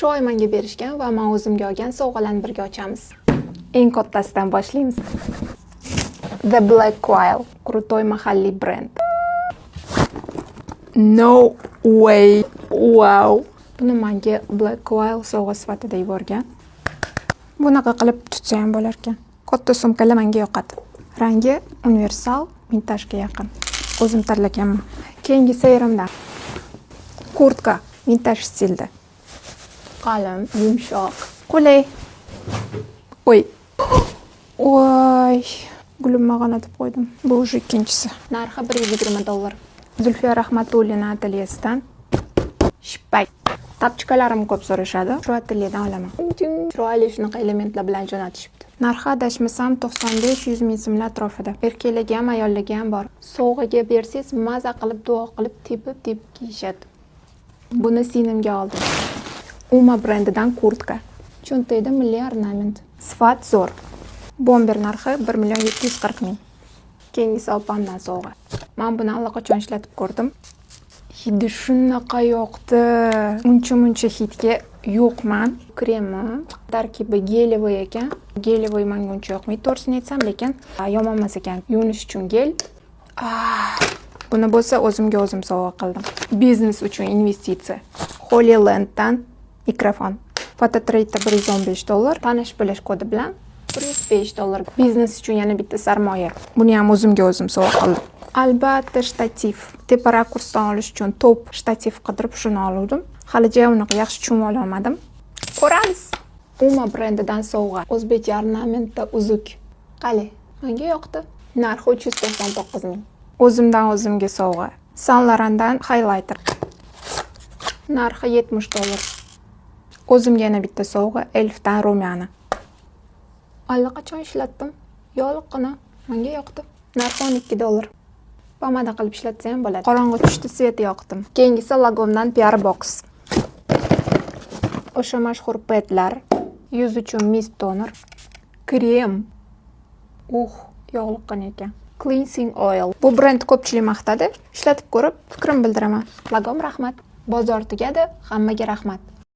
Shu oy menga berishgan va men o'zimga olgan sovg'alarni birga ochamiz. Eng kattasidan boshlaymiz. The Black Quail. Крутой mahalliy brend. No way. Wow. Buni menga Black Quail sovg'a sifatida yuborgan. Bunaqa qilib tutsa ham bo'lar ekan. Katta sumkalar menga yoqadi. Rangi universal, vintajga yaqin. O'zim tanlaganman. Keyingisi erimdan. Kurtka vintaj stilda. Qalin, yumshoq, qulay. Oy. Voy, gulimni g'alati qo'ydim. Bu уже ikkinchisi. Narxi 120 dollar. Zulfiya Rahmatullina atelyesidan shippak. Тапочка larim ko'p so'rashadi. Shu atelyedan olaman. Chiroyli shunaqa elementlar bilan jo'natishibdi. Narxi, adashmasam, 95-100 ming so'mlar atrofida. Erkaklarga ham, ayollarga ham bor. Sovg'aga bersangiz, maza qilib, duo qilib, tepib-tepib kiyishadi. Buni singlimga oldim. Uma brendidan kurtka. Cho'ntagida milliy ornament. Sifat zo'r. Bomber narxi 1 million 740 ming. Keyingisi opamdan sovg'a. Men buni allaqachon ishlatib ko'rdim. Hidi shunaqa yoqdi. Uncha muncha hidga yo'qman. Kremi tarkibi гелевый ekan. Гелевый menga uncha yoqmaydi, to'g'risini aytsam, lekin yomon emas ekan. Yuvinish uchun gel. Ah, buni bo'lsa o'zimga o'zim sovg'a qildim. Biznes uchun investitsiya. Hollylanddan mikrofon. Fototrade'da 115 dollar. Tanish bilish kodi bilan 105 dollar. Biznes uchun yana bitta sarmoya. Buni ham o'zimga o'zim sovg'a qildim. Albatta, shtativ. Tepa rakursdan olish uchun top shtativ qidirib, shuni oluvdim. Halicha unaqa yaxshi tushunib ololmadim. Ko'ramiz. Uma brendidan sovg'a. O'zbekcha ornamentda uzuk. Qali? Menga yoqdi. Narxi 399 ming. O'zimdan o'zimga sovg'a. Saint Laurentdan highlighter. Narxi 70 dollar. O'zimga yana bitta sovg'a, Elfdan румяна. Allaqachon ishlatdim. Yoliqqina. Menga yoqdi. Narxi 12 dollar. Pomada qilib ishlatsa ham bo'ladi. Qorong'i tushdi, свет yoqdim. Keyingisi Lagomdan PR box. O'sha mashhur pedlar, yuz uchun mist toner, krem. Uh, yog'liqqina ekan. Cleansing oil. Bu brend ko'pchilik maqtadi. Ishlatib ko'rib, fikrim bildiraman. Lagom, rahmat. Bozor tugadi, hammaga rahmat.